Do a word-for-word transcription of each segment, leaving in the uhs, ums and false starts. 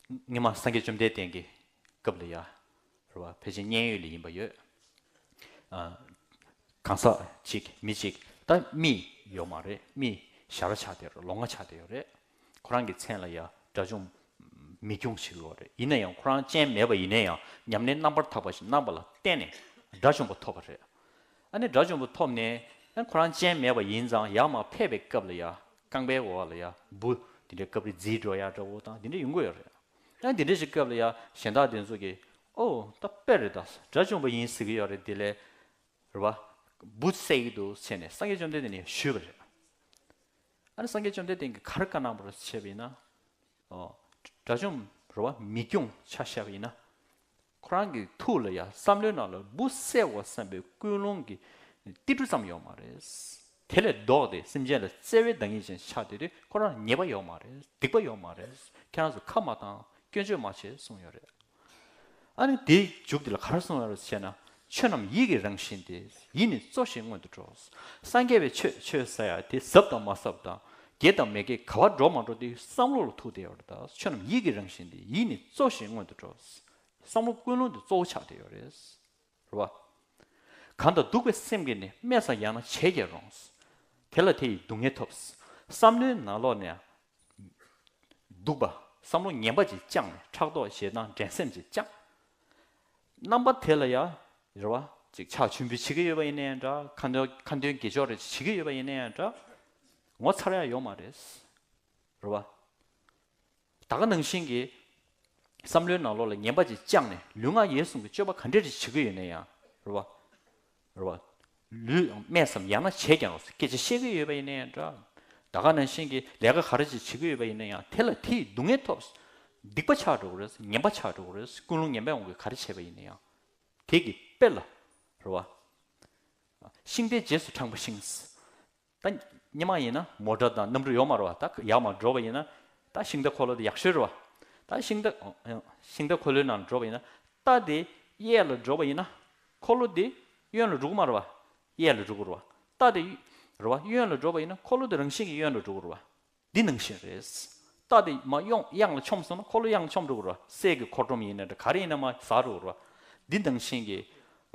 སྔོན་མ་སངས་རྒྱས་བཅོམ་ལྡན་འདས་ཀྱི་སྐབས་ལ་ཡ། རེད་བ། ཕལ་ཆེར་མཉན་ཡོད་ལ་ཡིན་པ་ཡོད། ཨ། གང་ཟག་གཅིག་མི་གཅིག་ད་མི་ཡོད་མ་རེད། མི་ཞར་ཆགས་བསྡད་ཡོད་རེད། ལོང་བ་ཆགས་བསྡད་ཡོད་རེད། ཁོ་རང་གི་མཚན་ལ་ཡ་དགྲ་བཅོམ་མི་སྐྱོང་ཞིག་ཡོད་རེད། ཡིན་ན་ཡང་ཁོ་རང་སྤྱན་མེད་པ་ཡིན་ན་ཡང་ཉམས་ལེན་རྣམ་པར་དག་པ་ཞིག་གནང་བ་ལ་བརྟེན་ནས་དགྲ་བཅོམ་པ་ཐོབ་པ་རེད། ཨ་ནི་དགྲ་བཅོམ་པ་ཐོབ་ནས་ཨ་ཁོ་རང་སྤྱན་མེད་པ་ཡིན་ཙང་ཡར་མར་ཕེབས་པའི་སྐབས་ལ་ཡ་རྐང་པའི་འོག་ལ་ཡ་འབུ་དེ་འདྲའི་སྐབས་རེ་བརྫིས་འགྲོ་ཡ་འདྲ་བོ་དང་དེ་འདྲ་ཡོང་གི་ཡོད་རེད། ཨ་དེ་འདྲ་ཞིག་སྐབས་ལ་ཡ་གཞན་དག་དེ་ཚོ་གིས་ཨོ་ད་དཔེ་རེད། ད་དགྲ་བཅོམ་པ་ཡིན་ཟེར་གི་ཡོད་རེད། དེ་ལས་རེད་བ། འབུ་བསད་ཀྱི་འདུག་ཟེར་ནས་སངས་རྒྱས་བཅོམ་ལྡན་འདས་ནས་ཞུས་པ་རེད། ཨ་ནི་སངས་རྒྱས་བཅོམ་ལྡན་འདས་ཀྱིས་ག་རེ་བཀའ་གནང་བ་རེད་ཟེར་བ་ཡིན་ན། ཨོ། དགྲ་བཅོམ་རེད་བ། མི་སྐྱོང་ཆ་བཞག་པ་ཡིན་ན། ཁོ་རང་གི་ཐུགས་ལ་ཡ་བསམ་བློའི་ནང་ལ་འབུ་བསད་དགོས་བསམ་པའི་ཀུན་སློང་གི་ཏི་སྒྲུ་ཙམ་ཡོད་མ་རེད། དེ་ལས་ལྡོག་སྟེ་སེམས་ཅན་ལ་བརྩེ་བའི་བདག་ཉིད་ཅན་ཆགས་བསྡད་དུས་ཁོ་རང་ཉེས་པ་ཡོད་མ་རེད། སྡིག་པ་ཡོད་མ་རེད། ཁྱེད་རང་ཚོ་ཁ་མ་བཏང་། སྐྱོན་བརྗོད་མ་བྱེད་གསུངས་ཡོད་རེད། ཨ་ནི་དེའི་མཇུག་དེ་ལ་ག་རེ་གསུངས་ཡོད་རེད་ཟེར་ན། ཆོས་རྣམས་ཡིད་ཀྱི་རང་བཞིན་ཏེ། ཡིད་ནི་གཙོ་ཞིང་མངོན་དུ་འགྲོ། སངས་རྒྱས་པའི་ཆོས་ཆོས་ཟེར་ཡ་དེ་ཟབ་དང་མ་ཟབ་དང་དགེ་དང་མི་དགེ་ག་བར་འགྲོ་མ་འགྲོ་དེ་བསམ་བློ་ལ་ཐུག་བསྡད་ཡོད་རེད། ད་ཆོས་རྣམས་ཡིད་ཀྱི་རང་བཞིན་ཏེ། ཡིད་ནི་གཙོ་ཞིང་མངོན་དུ་འགྲོ། བསམ་བློ་ཀུན་སློང་དེ་གཙོ་བོ་ཆགས་བསྡད་ཡོད་རེད། རེད་བ། གང་དག་གདུག་པའི་སེམས་ཀྱིས་ནི། སྨྲས་སམ་ཡང་ན་བྱས་ཀྱང་རུང་། དེ་ལ་དེ་ཡིས་སྡུག་བསྔལ་ཐོབ། བསམ་བློའི་ནང་ལོགས་ནས་སྡུག་པ། བསམ་བློ་ངན་པ་ཅིག་བཅངས་ནས། ཕྲག་དོག་ཞེ་སྡང་འགྲན་སེམས་ཅིག་བཅངས། རྣམ་པ་དེ་ལ་ཡང་རེད་བ། ཅིག་ཕྱག་མཆོད་འབུལ་བྱེད་ཀྱི་ཡོད་པ་ཡིན་ན་ཡང་འདྲ། ཁ་འདོན་ཁ་འདོན་དགེ་སྦྱོར་རེ་བྱེད་ཀྱི་ཡོད་པ་ཡིན་ན་ཡང་འདྲ། ངོ་ཚ་ཡ་ཡོད་མ་རེད། རེད་བ། ད་ག་ནང་བཞིན་གྱི་བསམ་བློའི་ནང་ལོགས་ལ་ངན་པ་ཅིག་བཅངས་ནས་ལུས་ངག་ཡིད་གསུམ་གྱི་སྤྱོད་པ་ག་འདྲ་ཅིག་བྱེད་ཀྱི་ཡོད་ན་ཡང་། རེད་བ། རེད་བ། ལུས་སྨྲས་སམ་ཡང་ན་བྱས་ཀྱང་རུང་། སྐད་ཆ་བཤད་ཀྱི་ཡོད་པ་ཡིན་ན་ཡང་འདྲ། ད་ག་ནང་བཞིན་གྱི་ལས་ཀ་ག་རེ་ཅིག་བྱེད་ཀྱི་ཡོད་པ་ཡིན་ན་ཡང་དེ་ལ་དེ་ཡི་སྡུག་བསྔལ་ཐོབ། སྡིག་པ་ཆགས་འགྲོ་གི་རེད། ངན་པ་ཆགས་འགྲོ་གི་རེད། ཀུན་སློང་ངན་པའི་དབང་གིས་ག་རེ་བྱས་པ་ཡིན་ན་ཡང་། དེ་གི་དཔེ་ལ། རེད་བ། ཤིང་རྟའི་རྗེས་སུ་འབྲངས་པ་ཤིང་། ད་སྔོན་མ་ཡིན་ན་མོ་ཊ་དང་གནམ་གྲུ་ཡོད་མ་རེད་བ། ད་ཡར་མར་འགྲོ་བ་ཡིན་ན་ད་ཤིང་རྟ་འཁོར་ལོ་དེ་ཡག་ཤོས་རེད་བ། ད་ཤིང་རྟ་ཤིང་རྟ་འཁོར་ལོའི་ནང་འགྲོ་བ་ཡིན་ན་རྟ་དེ་གཡས་ལ་འགྲོ་བ་ཡིན་ན་འཁོར་ལོ་དེ་གཡོན་ལ་འགྲོ་གི་མ་རེད་བ། གཡས་ལ་འགྲོ་གི་རེད་བ། རྟ་དེ་རེད་བ། གཡོན་ལ་འགྲོ་བ་ཡིན་ན་འཁོར་ལོ་དེ་རང་བཞིན་གྱིས་གཡོན་ལ་འགྲོ་གི་རེད་བ། འདི་ནང་བཞིན་རེད། རྟ་དེ་མར་གཡོན་གཡང་ལ་མཆོངས་སོང་ན་འཁོར་ལོ་གཡང་ལ་མཆོངས་འགྲོ་གི་རེད་བ། སད་ཀྱི་འཁོར་སྒྲོམ་ཡིན་ན་འདྲ་ག་རེ་ཡིན་ན་མར་ཟག་འགྲོ་གི་རེད་བ། འདི་ནང་བཞིན་གྱི་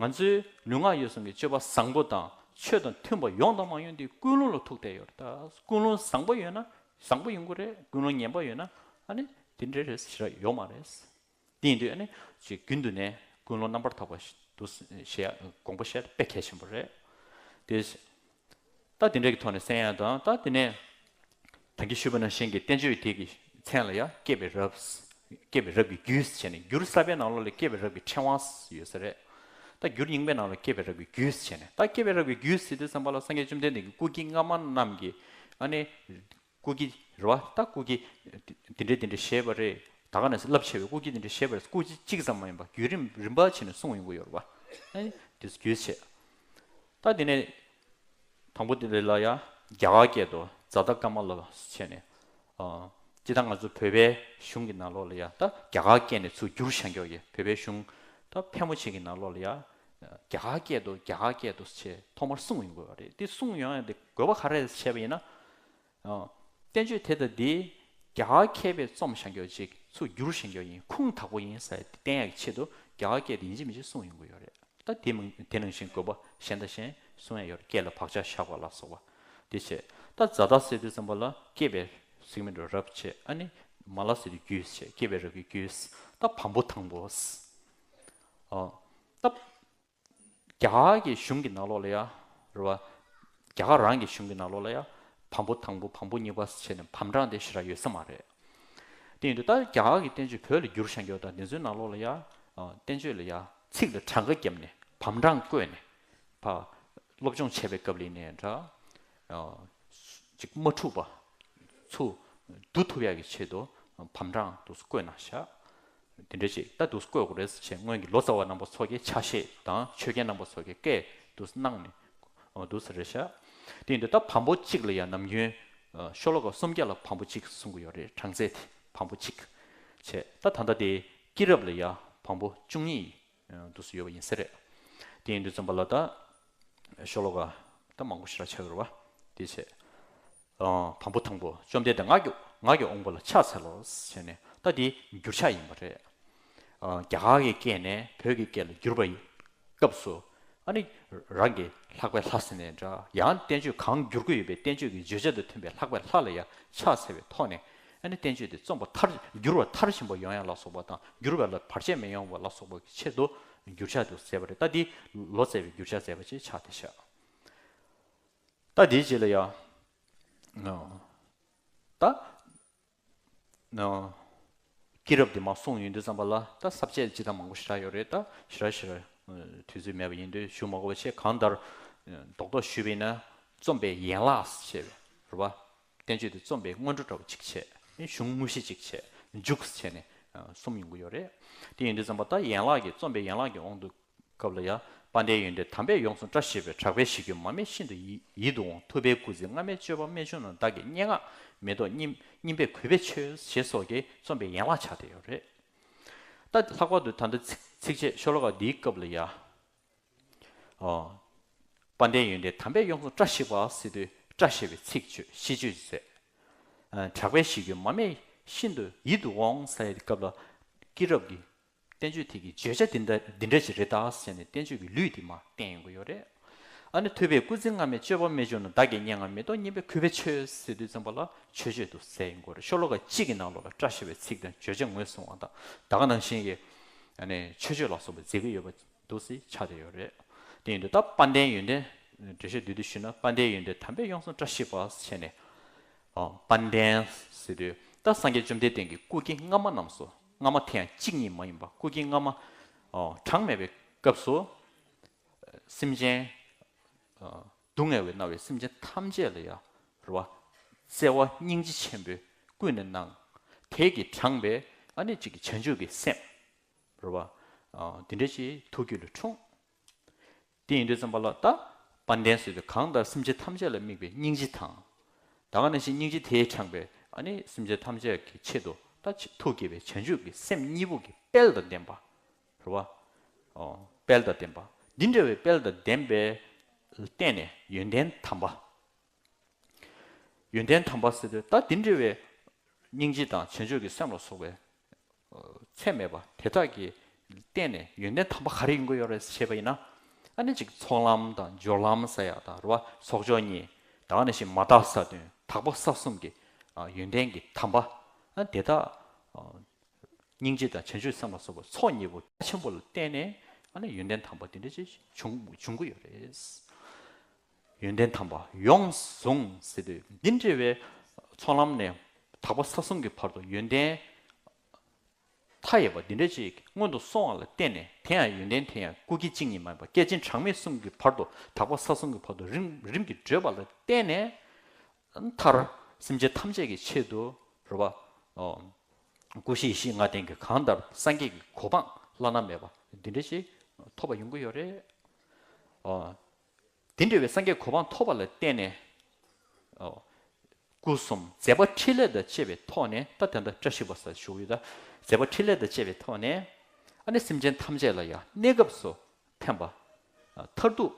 ང་ཚོའི་ལུས་ངག་ཡིད་གསུམ་གྱི་སྤྱོད་པ་བཟང་པོ་དང་ཆོས་དང་མཐུན་པ་ཡོང་དང་མ་ཡོང་དེ་ཀུན་སློང་ལ་ཐུག་བསྡད་ཡོད་རེད། ད་ཀུན་སློང་བཟང་པོ་ཡོད་ན་བཟང་པོ་ཡོང་གི་རེད། ཀུན་སློང་ངན་པ་ཡོད་ན་ཨ་ནི་དེ་འདྲ་རེད་ཟེར་ཡ་ཡོད་མ་རེད། དེ་ཡིན་དུས་ཨ་ནི་ཅིག་རྒྱུན་དུ་ནས་ཀུན་སློང་རྣམ་པར་དག་པ་ཞིག་འདུག་ཟེར་ཡ་དགོངས་པ་བཞེས་དཔེ་གལ་ཆེན་པོ་རེད། དེ། ད་དེ་འདྲ་གི་ཐོག་ནས་གསན་ཡ་དང་ད་དེ་ནས་ད་གིན་ཞུས་པ་ནང་བཞིན་གྱི་བསྟན་བཅོས་དེ་གི་མཚན་ལ་ཡ་བསྐྱེད་པའི་རབས། བསྐྱེད་པའི་རབས་ཀྱི་རྒྱུད་ཟེར་ནས་འགྱུར་གསར་པའི་ནང་ལོགས་ལ་བསྐྱེད་པའི་རབས་ཀྱི་ཕྲེང་བ་ཡོད་ས་རེད། ད་འགྱུར་རྙིང་པའི་ནང་ལ་བསྐྱེད་པའི་རབས་ཀྱི་རྒྱུད་ཟེར་ནས། ད་བསྐྱེད་པའི་རབས་ཀྱི་རྒྱུད་ཟེར་དུས་ཙམ་པ་ལ་སངས་རྒྱས་བཅོམ་ལྡན་འདས་ཀྱི་སྐུ་སྐྱེ་སྔ་མ་རྣམས་ཀྱི་ཨ་ནི། སྐུ་སྐྱེ་རེད་བ། ད་སྐུ་སྐྱེ་དེ་འདྲ་དེ་འདྲ་བཞེས་པ་རེད། ད་ག་ནས་རླབས་ཆེ་བའི་སྐུ་སྐྱེ་དེ་འདྲ་བཞེས་པ་རེད། སྐུ་སྐྱེ་གཅིག་ཙམ་མ་ཡིན་པ་བརྒྱུད་རིམ་རིམ་པ་བྱས་ནས་གསུངས་ཡོང་གི་ཡོད་རེད་བ། ཨ་ནི་དེ་བརྒྱུད་བྱས། ད་དེ་ནས་དང་པོ་དེ་ལ་ཡ་རྒྱ་གར་སྐད་དུ་ཛཱ་ཏ་ཀ་མ་ལ་བྱས་ནས། ཨ། སྤྱིར་བཏང་ང་ཚོ་བོད་པའི་གཞུང་གི་ནང་ལོགས་ལ་ཡ་ད་རྒྱ་གར་སྐད་ནས་ཚུར་བསྒྱུར་བཞག་ཡོད་ཀྱི་བོད་པའི་གཞུང་ད་ཕལ་མོ་ཆེ་གི་ནང་ལོགས་ལ་ཡ། རྒྱ་གར་སྐད་དུ་རྒྱ་གར་སྐད་དུ་བྱས་ཐོག་མར་གསུངས་ཡོང་གི་ཡོད་རེད། དེ་གསུངས་ཡོང་ཡ་དེ་དགོས་པ་ག་རེ་རེད་བྱས་པ་ཡིན་ན། ཨ། བསྟན་བཅོས་དེ་དང་འདི་རྒྱ་གར་མཁས་པས་རྩོམ་བཞག་ཡོད་ཅིག་ཚུར་བསྒྱུར་བཞག་ཡོད་ཡིན། ཁུངས་དག་པོ་ཡིན་ཟེར་ཏེ་བསྟན་ཡག་གི་ཆེད་དུ་རྒྱ་གར་སྐད་དེ་ཡིན་གཅིག་མིན་གཅིག་གསུངས་ཡོང་གི་ཡོད་རེད། ད་དེ་མིན་དེ་ནང་བཞིན་དགོས་པ་གཞན་དང་གཞན་གསུང་ཡ་ཡོད་རེད། སྐད་ལ་བག་ཆགས་བཞག་པ་ལ་སོགས་པ་དེ་བྱས། ད་ཛཱ་ཏ་ཟེར་དུས་ཙམ་པ་ལ་བསྐྱེད་པའི་ཟེར་གྱི་མི་འགྲོ་རབས་བྱས། ཨ་ནི་མ་ལ་ཟེར་དུས་རྒྱུད་བྱས། བསྐྱེད་པའི་རབས་ཀྱི་རྒྱུད། ད་བམ་པོ་དང་པོ། ཨ། ད། རྒྱ་གར་གྱི་གཞུང་གི་ནང་ལོགས་ལ་ཡ། རེད་བ། རྒྱ་གར་རང་གི་གཞུང་གི་ནང་ལོགས་ལ་ཡ། བམ་པོ་དང་པོ་བམ་པོ་གཉིས་པ་བྱས་ནས་བམ་གྲངས་དེ་ཞེ་དྲག་ཡོད་ས་མ་རེད། དེ་ཡིན་དུས་ད་རྒྱ་གར་གྱི་བསྟན་བཅོས་བོད་ལ་བསྒྱུར་བཞག་ཡོད་དང་དེ་ཚོའི་ནང་ལོགས་ལ་ཡ། ཨ། བསྟན་བཅོས་ལ་ཡ་ཚིག་ལ་གྲངས་ཀ་བརྒྱབ་ནས་བམ་གྲངས་བཀོད་ནས་ཕར་སློབ་སྦྱོང་བྱས་པའི་སྐབས་ལ་ཡིན་ནའི་འདྲ། ཨ། ཅིག་མ་འཁྲུགས་པ། ཚུར་བསྡུ་ཐུབ་ཡག་གི་ཆེད་དུ་བམ་གྲངས་དུ་བཀོད་གནང་བཞག་དེ་འདྲ་ཅིག་ད་དུ་བཀོད་དགོས་རེད་ཟེར་བྱས་སྔོན་གྱི་ལོ་ཙཱ་བ་རྣམ་པ་ཚོ་གིས་ཆ་ཤས་དང་ཆོས་མཁན་རྣམ་པ་ཚོ་གིས་སྐད་དུ་གནང་ནས་འོ་འདུག་ཟེར་རེད་བཞག་དེ་ཡིན་དུས་ད་བམ་པོ་གཅིག་ལ་ཡང་ནམ་རྒྱུན་ཤོ་ལོ་ཀ་སུམ་བརྒྱ་ལ་བམ་པོ་གཅིག་གསུང་གི་ཡོད་རེད། གྲངས་ཚད་དེ་བམ་པོ་གཅིག་བྱས། ད་ད་ལྟ་དེ་སྐྱེས་རབས་ལ་ཡང་བམ་པོ་བཅུ་གཉིས་འདུག་སེ་ཡོད་པ་ཡིན་ས་རེད། དེ་ཡིན་དུས་ཙམ་པ་ལ་ད་ཤོ་ལོ་ཀ་ད་མང་པོ་ཞེ་དྲག་ཆགས་ཀྱི་རེད་བ། དེ་བྱས། ཨ། བམ་པོ་དང་པོ། བཅོམ་ལྡན་འདས་ང་རྒྱལ་ང་རྒྱལ་འོང་བ་ལ་ཕྱག་འཚལ་ལོ་ཟེར་ནས་ ད་དེ་འགྱུར་ཕྱག་ཡིན་པ་རེད། ཨ། རྒྱ་གར་གྱི་སྐད་ནས་བོད་ཀྱི་སྐད་ལ་བསྒྱུར་བའི་སྐབས་སུ། ཨ་ནི་རང་གི་ལྷག་པའི་ལྷ་ཟེར་ནའི་འདྲ། ཡང་བསྟན་བཅོས་གང་བསྒྱུར་དགོས་ཡོད་པའི་བསྟན་བཅོས་ཀྱི་བརྗོད་བྱ་དང་མཐུན་པའི་ལྷག་པའི་ལྷ་ལ་ཡང་ཕྱག་འཚལ་བའི་ཐོག་ནས། ཨ་ནི་བསྟན་བཅོས་དེ་རྩོམ་པ་མཐར་འགྱུར་བ་མཐར་ཕྱིན་པ་ཡོང་ཡ་ལ་སོགས་པ་དང་། འགྱུར་བ་ལ་བར་ཆད་མི་ཡོང་བ་ལ་སོགས་པ་གི་ཆེད་དུ་འགྱུར་ཕྱག་དེ་མཛད་པ་རེད། ད་འདི་ལོ་ཙཱ་བའི་འགྱུར་ཕྱག་མཛད་པ་ཅིག་ཆགས་བསྡད་ཤག་ད་འདིའི་རྗེས་ལ་ཡང་། ཨ། ད། ཨ། སྐྱེས་རབས་དེ་མར་གསུངས་ཡོང་དུས་ཙམ་པ་ལ། ད་ས་བཅད་ཅི་ལྟར་མང་པོ་ཞེ་དྲག་ཡོད་རེད། ད་ཞེ་དྲག་ཞེ་དྲག་དུས་ཚོད་མེད་པ་ཡིན་དུས་ཞུ་མ་དགོས་པ་བྱས། གང་ལྟར་རྡོག་རྡོག་ཞུས་པ་ཡིན་ན། རྩོམ་པའི་ཡན་ལག་ཟེར་བྱས་པ་རེད་པ། བསྟན་བཅོས་དེ་རྩོམ་པའི་སྔོན་འགྲོ་འདྲ་བོ་གཅིག་བྱས། གཞུང་དངོས་གཞི་གཅིག་བྱས། མཇུག་བྱས་ནས་གསུམ་ཡོང་གི་ཡོད་རེད། དེ་ཡིན་དུས་ཙམ་པ་ད་ཡན་ལག་གི། རྩོམ་པའི་ཡན་ལག་གི་དབང་དུ་སྐབས་ལ་ཡང་། དཔལ་ལྡན་ཡོན་ཏན་དམ་པས་ཡོངས་སུ་བཀྲ་ཤིས་པའི། གྲགས་པའི་གཞི་རྒྱུད་མ་སྨད་ཤིན་ཏུ་ཡིད་ཡིད་དུ་འོང་། ཐུབ་པའི་སྐུ་ཚེ་སྔ་མའི་སྤྱོད་པ་རྨད་བྱུང་རྣམས། བདག་གི་སྙན་ངག་མེ་ཏོག་སྙིམ་སྙིམ་པས་གུས་པས་མཆོད། ཞེས་སོགས་ཀྱིས་རྩོམ་པའི་ཡན་ལག་ཆགས་བསྡད་ཡོད་རེད། ད་ལྷག་པར་དུ་ད་ལྟ་ཚིགས་ཚིགས་བཅད་ཤོ་ལོ་ཀ་འདིའི་སྐབས་ལ་ཡང་། ཨོ། དཔལ་ལྡན་ཡོན་ཏན་དམ་པས་ཡོངས་སུ་བཀྲ་ཤིས་པ་ཟེར་དུས་བཀྲ་ཤིས་པའི་ཚིག་བརྗོད། ཤིས་བརྗོད་ཅིག་མཛད། ཨ། གྲགས་པའི་གཞི་རྒྱུད་མ་སྨད་ཤིན་ཏུ་ཡིད་དུ་འོང་ཟེར་ཡ་སྐབས་ལ། སྐྱེས་རབས་ཀྱི་བསྟན་བཅོས་དེ་གི་བརྗོད་བྱ་འདི་འདྲ་འདི་འདྲ་ཅིག་རེད་ད་ཟེར་ནས་བསྟན་བཅོས་ཀྱི་ལུས་དེ་མར་བསྟན་ཡོང་གི་ཡོད་རེད། ཨ་ནི་ཐུབ་པའི་སྐུ་ཚེ་སྔ་མའི་སྤྱོད་པ་རྨད་བྱུང་རྣམས། བདག་གི་སྙན་ངག་མེ་ཏོག་སྙིམ་པས་གུས་པས་མཆོད། ཟེར་དུས་ཙམ་པ་ལ་མཆོད་བརྗོད་དུ་མཛད་ཡོང་གི་ཡོད་རེད། ཤོ་ལོ་ཀ་གཅིག་གི་ནང་ལོགས་ལ་བཀྲ་ཤིས་པའི་ཚིག་དང་། བརྗོད་བྱ་ངོས་བཟུང་བ་དང་། ད་ག་ནང་བཞིན་གྱི་ཨ་ནི་མཆོད་བརྗོད་ལ་སོགས་པ་མཛད་ཀྱི་ཡོད་པ་འདུག་སེ་ཆགས་བསྡད་ཡོད་རེད། དེ་ཡིན་དུས་ད་དཔལ་ལྡན་ཡོན་ཏན། འགྲེལ་བཤད་བསྡུས་ཏེ་ཞུས་ན། དཔལ་ལྡན་ཡོན་ཏན་དམ་པས་ཡོངས་སུ་བཀྲ་ཤིས་པ་ཟེར་ནས། ཨ། དཔལ་ལྡན་ཟེར་དུས་ད་སངས་རྒྱས་བཅོམ་ལྡན་འདས་ཀྱི་སྐུ་སྐྱེ་སྔ་མ་རྣམས་སུ། སྔ་མ་དེ་ཡང་གཅིག་གཉིས་མ་ཡིན་པ། སྐུ་སྐྱེ་སྔ་མ། ཨ། གྲངས་མེད་པའི་སྐབས་སུ། སེམས་ཅན། ཨ། སྡུག་བསྔལ་བའི་མནར་བའི་སེམས་ཅན་ཐམས་ཅད་ལ་ཡང་། རེད་པ། བརྩེ་བ་སྙིང་རྗེ་ཆེན་པོས་ཀུན་ནས་གནང་། དེ་གིས་དྲངས་པའི་ཨ་ནི་གཅིག་གི་བྱང་ཆུབ་ཀྱི་སེམས། རེད་པ། ཨ། དེ་འདྲ་ཅིག་ཐུགས་རྒྱུད་ལ་འཁྲུངས། དེ་ཡིན་དུས་ཙམ་པ་ལ་ད་དཔལ་ལྡན་ཟེར་དུས་གང་ལྟར་སེམས་ཅན་ཐམས་ཅད་ལ་དམིགས་པའི་སྙིང་རྗེ་དང་། ད་ག་ནང་བཞིན་སྙིང་རྗེ་དེས་དྲངས་པའི་ཨ་ནི་སེམས་ཅན་ཐམས་ཅད་ཀྱི་ཆེད་དུ་ད་ཐུགས་བསྐྱེད་པའི་བྱང་ཆུབ་ཀྱི་སེམས་གཉིས་པོ་གི་དཔལ་དང་ལྡན་པ། རེད་པ། ཨོ། དཔལ་དང་ལྡན་པ། འདི་འདྲ་བའི་དཔལ་དང་ལྡན་པའི་བརྟེན་ནས་ཡོན་ཏན་དམ་པ། ཡོན་ཏན་དམ་པ་ཟེར་དུས་ད་འདི་འདྲ་བའི་སྙིང་རྗེ་དང་བྱང་ཆུབ་ཀྱི་སེམས་ལ་སོགས་པའི་ཚད་མེད་པ་དེ་དག་གིས་བརྟེན་ནས་ཡོན་ཏན་དམ་པ་ག་རེ་ཡོང་གི་ཡོད་རེད་ཞེས་པ་ཡིན་ན། ཨ་ནི་གཅིག་ཚོགས་ལམ་དང་སྦྱོར་ལམ་ཟེར་ཡ་དང་། རེད་པ། ཚོགས་སྦྱོར་གཉིས། ད་ག་ནང་བཞིན་མ་དག་ས་བདུན། དག་པ་ས་གསུམ་གྱི་ཡོན་ཏན་གྱི་དམ་པ། ཨ། དེ་དག་སྙིང་རྗེ་དང་བྱང་ཆུབ་སེམས་ལ་སོགས་པ་ཚོགས་གཉིས་པོ་རྒྱ་ཆེན་པོ་ལ་བརྟེན་ནས། ཨ་ནི་ཡོན་ཏན་དམ་པ་དེ་འདྲ་ཅིག་བྱུང་བྱུང་གི་ཡོད་རེད། ཡོན་ཏན་དམ་པ་ཡོངས་བཟུང་ཟེར་དུས་འདི་འདྲ་བའི་ཚོགས་ལམ་ནས་དག་པ་ས་གསུམ་གྱི་བར་དུ་ཡོན་ཏན་མཐའ་ཡས་པ་འདི་འདྲ་ཅིག་སྔོན་དུ་སོང་བ་ལ་བརྟེན་ནས། དེ་ཡང་ཡོན་ཏན་དེ་ཡང་སྐུ་སྐྱེ་གཅིག་གཉིས་མ་ཡིན་པ། བསྐལ་ཆེན་གྲངས་མེད་གསུམ་གྱི་བར་དུ། དག་པ་ས་གསུམ་གྱི་བར་དུ་རིམ་རིམ་གྱིས་བགྲོད་པ་ལ་བརྟེན་ནས། མཐར་སེམས་ཅན་ཐམས་ཅད་ཀྱི་ཆེད་དུ། རེད་པ། ཨོ། སྐུ་བཞི་ཡེ་ཤེས་ལྔ་ལྡན་གྱི་གང་ལྟར་སངས་རྒྱས་ཀྱི་གོ་འཕང་བླ་ན་མེད་པ་འདི་འདྲ་ཞིག་ཐོབ་པ་ཡོང་གི་ཡོད་རེད། ཨོ། དེ་འདྲ་བའི་སངས་རྒྱས་གོ་འཕང་ཐོབ་པ་ལ་བརྟེན་ནས། ཨོ། སྐུ་གསུམ་མཛད་པ་འཕྲིན་ལས་དང་བཅས་པའི་ཐོག་ནས། ད་དེ་འདྲ་བཀྲ་ཤིས་པ་ཟེར་ཞུ་གི་ཡོད། ད་མཛད་པ་འཕྲིན་ལས་དང་བཅས་པའི་ཐོག་ནས། ཨ་ནི་སེམས་ཅན་ཐམས་ཅད་ལ་ཡང་གནས་སྐབས་སུ་ཕན་པ། མཐར་ཐུག་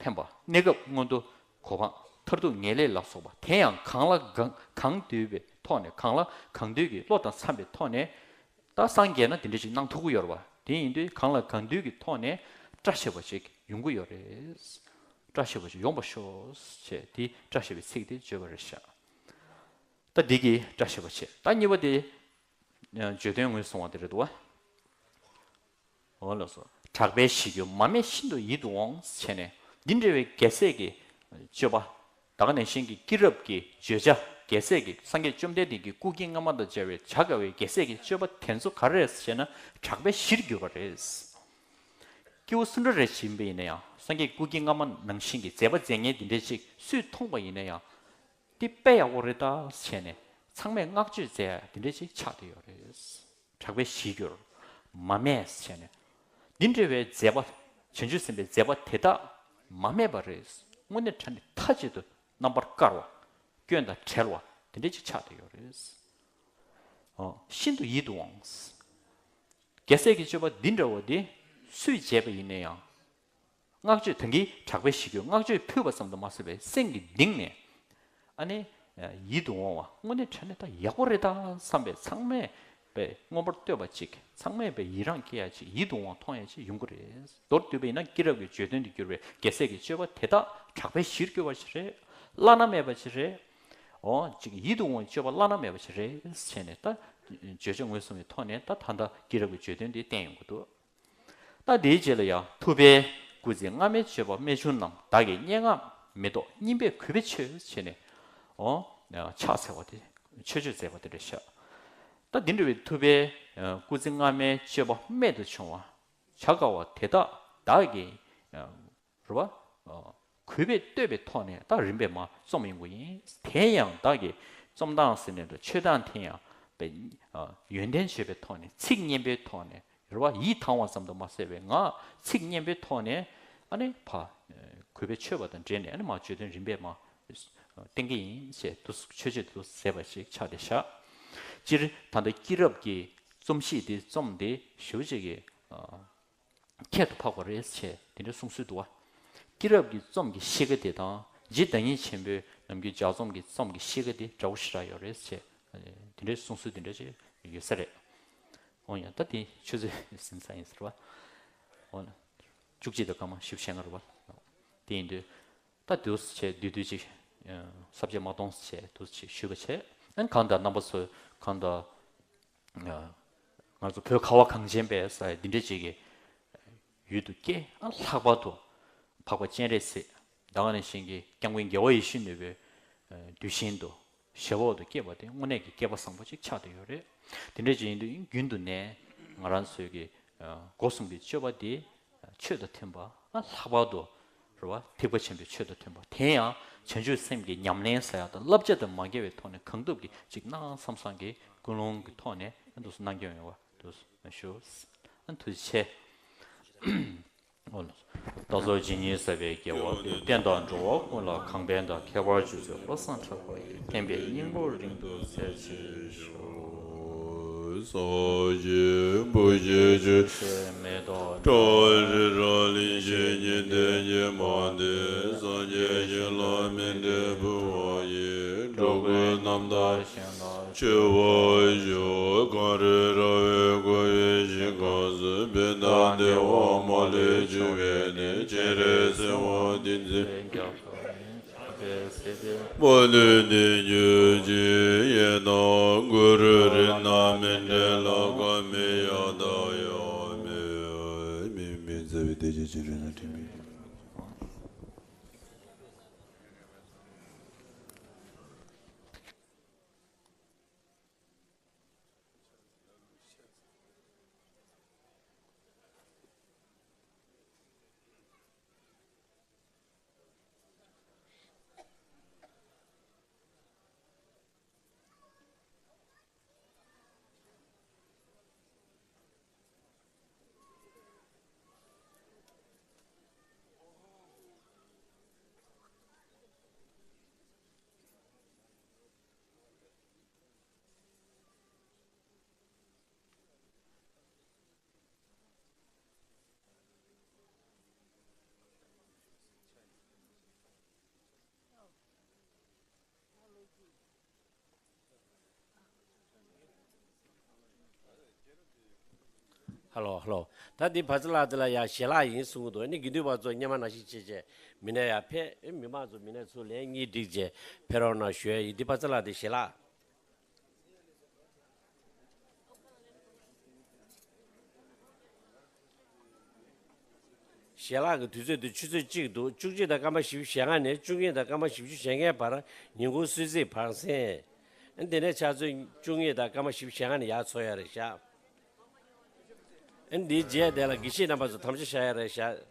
ཕན་པ། གནས་སྐབས་མངོན་མཐོ་གོ་འཕང་། མཐར་ཐུག་ངེས་ལེགས་ལ་སོགས་པ། དེ་ཡང་གང་ལ་གང་གང་འདུལ་བའི་ཐོག་ནས། གང་ལ་གང་འདུལ་གྱི་བློ་དང་འཚམས་པའི་ཐོག་ནས། ད་སངས་རྒྱས་ན་དེ་འདྲ་ཞིག་གནང་ཐུབ་ཀྱི་ཡོད་རེད་པ། དེ་ཡིན་དུས་གང་ལ་གང་འདུལ་གྱི་ཐོག་ནས་བཀྲ་ཤིས་པ་ཞིག་ཡོང་གི་ཡོད་རེད། བཀྲ་ཤིས་པ་ཞིག་ཡོང་བར་ཤོག་ཅེས་དེ་བཀྲ་ཤིས་པའི་ཚིག་དེ་བརྗོད་པ་རེད་ཤག་ད་འདི་གིས་བཀྲ་ཤིས་པ་བྱས། ད་གཉིས་པ་དེ་བརྗོད་དོན་ངོས་བཟུང་བ་དེ་རེད་འདུག་པ། འོ་ལགས་སོ། གྲགས་པའི་གཞི་རྒྱུད་མ་སྨད་ཤིན་ཏུ་ཡིད་དུ་འོང་ཟེར་བྱས་ནས། འདི་འདྲ་བའི་རྒྱལ་སྲས་ཀྱི་སྤྱོད་པ། ད་ག་ནང་བཞིན་གྱི་སྐྱེས་རབས་ཀྱི་བརྗོད་བྱ། རྒྱལ་སྲས་ཀྱི་སངས་རྒྱས་བཅོམ་ལྡན་འདས་ཀྱི་སྐུ་སྐྱེ་སྔ་མ་དང་མཇལ་བའི་བྱ་དཀའ་བའི་རྒྱལ་སྲས་ཀྱི་སྤྱོད་པ་དེ་ཚོ་ག་རེ་རེད་ཟེར་ན། གྲགས་པའི་གཞིར་གྱུར་པ་རེད། སྐྱེ་བོ་སུ་འདྲ་རེ་ཞིག་ཡིན་པ་ཡིན་ན་ཡང་། སངས་རྒྱས་སྐུ་སྐྱེ་སྔ་མ་ནང་བཞིན་གྱི་མཛད་པ་མཛད་མཁན་འདི་འདྲ་ཅིག་སུས་མཐོང་པ་ཡིན་ན་ཡང་། འདི་དཔེ་ཡག་པོ་རེད་ད་བྱས་ནས་ཚང་མས་བསྔགས་བརྗོད་མཛད་ཡ་འདི་འདྲ་ཅིག་ཆགས་བསྡད་ཡོད་རེད། གྲགས་པའི་གཞིར་གྱུར། མ་སྨད་བྱས་ནས། འདི་འདྲ་བའི་མཛད་པ། བྱང་ཆུབ་སེམས་དཔའི་མཛད་པ་དེ་དག་མ་སྨད་པ་རེད། དངོས་གནས་དྲང་གནས་མཐའ་གཅིག་ཏུ་རྣམ་པར་དཀར་བ། སྐྱོན་དང་བྲལ་བ་དེ་འདྲ་ཅིག་ཆགས་བསྡད་ཡོད་རེད། ཨོ། ཤིན་ཏུ་ཡིད་དུ་འོང་། རྒྱལ་སྲས་ཀྱི་སྤྱོད་པ་འདི་འདྲ་བ་འདི་སུས་མཇལ་བ་ཡིན་ན་ཡང་། བསྔགས་བརྗོད་ད་གིན་གྲགས་པའི་གཞིར་གྱུར། བསྔགས་བརྗོད་ཕུལ་བ་ཙམ་དུ་མ་ཟད་པའི་སེམས་ཀྱི་གཏིང་ནས། ཨ་ནི་ཡིད་དུ་འོང་བ། དངོས་གནས་དྲང་གནས་ད་ཡག་པོ་རེད་ད་བསམ་པའི་ཚང་མས་ པས་མངོན་པར་བསྟོད་པ་ཅིག་ཚང་མས་པས་ཡི་རངས་སྐྱེ་ཡ་ཅིག་ཡིད་དུ་འོང་མཐོང་ཡ་ཅིག་ཡོང་གི་རེད། མདོར་བསྡུས་པ་ཡིན་ན་སྐྱེས་རབས་ཀྱི་བརྗོད་དོན་དུ་གྱུར་པའི་རྒྱལ་སྲས་ཀྱི་སྤྱོད་པ་དེ་དག་གྲགས་པའི་གཞིར་གྱུར་པ་ཞིག་རེད། བླ་ན་མེད་པ་ཞིག་རེད། འོ་ཅིག་ཡིད་དུ་འོང་བའི་སྤྱོད་པ་བླ་ན་མེད་པ་ཞིག་རེད་ཟེར་ནས་ད་བརྗོད་བྱ་ངོས་བཟུང་བའི་ཐོག་ནས་ད་ད་ལྟ་སྐྱེས་རབས་ཀྱི་བརྗོད་དོན་དེ་བསྟན་ཡོང་གི་འདུག་ད་དེའི་རྗེས་ལ་ཡང་ཐུབ་པའི་སྐུ་ཚེ་སྔ་མའི་སྤྱོད་པ་རྨད་བྱུང་རྣམས། བདག་གིས་སྙན་ངག་མེ་ཏོག་སྙིམ་པས་གུས་པས་མཆོད་ཅེས་ནས། འོ། ཕྱག་འཚལ་བ་དེ་མཆོད་བརྗོད་མཛད་པ་དེ་འདྲ་ཤག་ད་དེ་འདྲ་བའི་ཐུབ་པའི་སྐུ་ཚེ་སྔ་མའི་སྤྱོད་པ་རྨད་དུ་བྱུང་བ། བྱ་དཀའ་བ་དེ་དག་བདག་གིས་རེད་བ། གུས་པས་བསྟོད་པའི་ཐོག་ནས་ད་རིམ་པས་མར་རྩོམ་ཡོང་གི་ཡིན། དེ་ཡང་བདག་གིས་རྩོམ་སྟངས་ཟེར་ནས་འདུག་མཆོད་སྟངས་དེ་ཡང་ཡོན་ཏན་བརྗོད་པའི་ཐོག་ནས་ཚིག་སྙན་པའི་ཐོག་ནས། རེད་བ། ཡིད་ཐང་བ་ཙམ་དུ་མ་ཟད་པའི་ངག་ཚིག་སྙན་པའི་ཐོག་ནས་ཨ་ནི་ཕ་གུས་པས་མཆོད་པ་དང་འབྲེལ་ནས་ཨ་ནི་མ་བརྗོད་དོན་རིམ་པས་མ་བསྟན་གྱི་ཡིན་ཞེས་དུ་མཆོད་བརྗོད་དུ་མཛད་པ་ཞིག་ཆགས་བསྡད་ཤག་སྤྱིར་ད་ལྟ་སྐྱེས་རབས་ཀྱི་རྩོམ་གཤིས་དེ་རྩོམ་དེ་ཞེ་པོ་ཅིག་གི་ཁྱད་དུ་འཕགས་པ་རེད་ཅེས་དེ་འདྲའི་གསུང་སྲོལ་འདུག་བ། སྐྱེས་རབས་ཀྱི་རྩོམ་གྱི་གཤིས་ཀ་དེ་དང་རྗེ་བདག་ཉིད་ཆེན་པོའི་ནམ་རྒྱུན་ལྗགས་རྩོམ་གྱི་རྩོམ་གྱི་གཤིས་ཀ་དེ་འདྲ་བོ་ཞེ་དྲག་ཡོད་རེད་ཅེས་དེ་འདྲའི་གསུང་སྲོལ་དེ་འདྲ་ཅིག་ཡོད་ས་རེད། འོ་ཡ། ད་དེ་ཆུ་ཚོད་ཟིན་ས་ཡིན་ཟེར་བ། འོ་ན། བཅུ་གཅིག་དང་སྐར་མ་བཞི་བཅུ་ཞེ་ལྔ་རེད་བ། དེ་ཡིན་དུས། ད་དུས་བྱས་དུས་དུས་ཅིག་ས་བཅད་མ་གཏོང་བྱས་དུས་ཅིག་ཞུས་པ་བྱས། ཨན་གང་ལྟར་རྣམ་པ་ཚོས་གང་ལྟར། ང་ཚོ་བོད་ཁ་བ་གངས་ཅན་པའི་ས་འདི་འདྲ་ཅིག་གི་ཡུལ་དུ་སྐྱེས། ཨ་ལྷག་པར་དུ་འཕགས་པ་སྤྱན་རས་གཟིགས་ད་ག་ནང་བཞིན་གྱི་སྐྱབས་མགོན་རྒྱལ་བ་ཡིད་བཞིན་ནོར་བུའི་གདུལ་ཞིང་དུ། ཞབས་འོག་ཏུ་སྐྱེས་པ་དེ་དངོས་གནས་ཀྱི་སྐལ་པ་བཟང་པོ་ཅིག་ཆགས་བསྡད་ཡོད་རེད། དེ་འདྲ་ཅིག་ཡིན་དུས་རྒྱུན་དུ་ནས་ང་རང་ཚོའི་གི་སྒོ་གསུམ་གྱི་སྤྱོད་པ་དེ་ཆོས་དང་མཐུན་པ། ལྷག་པར་དུ་རེད་བ། ཐེག་པ་ཆེན་པོའི་ཆོས་དང་མཐུན་པ། དེ་ཡང་བྱང་ཆུབ་སེམས་ཀྱི་ཉམས་ལེན་ཟེར་ཡག་དང་བསླབ་བྱ་དང་མ་འགལ་བའི་ཐོག་ནས་གང་ཐུབ་ཀྱིས་ཅིག་གནང་བསམ་བསམ་གྱི་ཀུན་སློང་གི་ཐོག་ནས་འདུག་སེ་གནང་རྒྱུ་ཡོད་པ་འདུག་སེ་ཞུ། ཐུགས་རྗེ་ཆེ། བདག་སོགས་ཇི་སྙེད་བསགས་པའི་དགེ་བ་དེ། བསྟན་དང་འགྲོ་བ་ཀུན་ལ་གང་ཕན་དང་། ཁྱད་པར་སྤྱོད་ཚུལ་བློ་བཟང་གྲགས་པ་ཡི། བསྟན་པའི་སྙིང་པོ་རིང་དུ་གསལ་བྱེད་ཤོག་ས་གཞི་བུ་ཞེས་བརྗོད། ཚེ་མེ་ཏོག་ཁྲོ་རི་ར་ལི་ཞེས་ཉིད་དོན་གྱི་མ་འདས། སངས་རྒྱས་ཞིང་ལ་མཎྜལ་ཕུལ་བ་ཡིས། འགྲོ་ཀུན་རྣམ་དག་ཞིང་དུ། མཆོད་པར་ཤོག་གངས་རི་ར་བས་བསྐོར་བའི་ཞིང་ཁམས་སུ། བོད་དང་འདུལ་བ་མ་ལུས་འབྱུང་བའི་གནས། སྤྱན་རས་གཟིགས་དབང་བསྟན་འཛིན་རྒྱ་མཚོ་ཡི། ཕྱག་འཚལ་སྲིད་པའི། མ་ལུས་བདེ་གྱུར་ཅིག་ཡེ་ནས་གུ་རུ་རཏྣ་མཎྜལ། ཀ་མེ་ཡ་ཏ་ཡ་མེ་མེ་མེ་ཛ་བི་ཏེ་ཇ་ཅི་རུ་ན་ཏི་མེ། ཧ་ལོ་ཧ་ལོ། ད་འདི་བ་ཚ་ལགས་དེ་ལ་ཡ་ཞལ་ལག་ཡིན་གསུང་གི་འདུག་ཨ་ནི་དགེ་འདུན་པ་ཚོ་སྔོན་མ་ནང་བཞིན་བྱས་བྱས་མི་སྣ་ཡར་ཕེབས། མི་མང་ཚོ་མི་སྣ་ཚུར་ལན་གཉིས་བསྒྲིགས་བྱས་ཕེབས་རོགས་གནང་ཞུ་ཡ་ཡིན། འདི་བ་ཚ་ལགས་དེ་ཞལ་ལག་ཞལ་ལག་གི་དུས་ཚོད་དེ་ཆུ་ཚོད་གཅིག་འདུག་བཅུ་གཅིག་དང་སྐར་མ་བཞི་བཅུ་ཞེ་ལྔ་ནས་བཅུ་གཉིས་དང་སྐར་མ་བཞི་བཅུ་ཞེ་ལྔའི་བར་ཉིན་གུང་གསོལ་ཚིགས་བར་གསེང་། དེ་ནས་ཕྱག་ཚོད་བཅུ་གཉིས་དང་སྐར་མ་བཞི་བཅུ་ཞེ་ལྔ་ནས་ཡར་འཚོགས་ཡ་རེད་ཤག་འདིའི་རྗེས་དེ་ལ་དགེ་བཤེས་རྣམ་པ་ཚོ་དམ་བཅའ་བཞག་ཡ་རེད་ཤག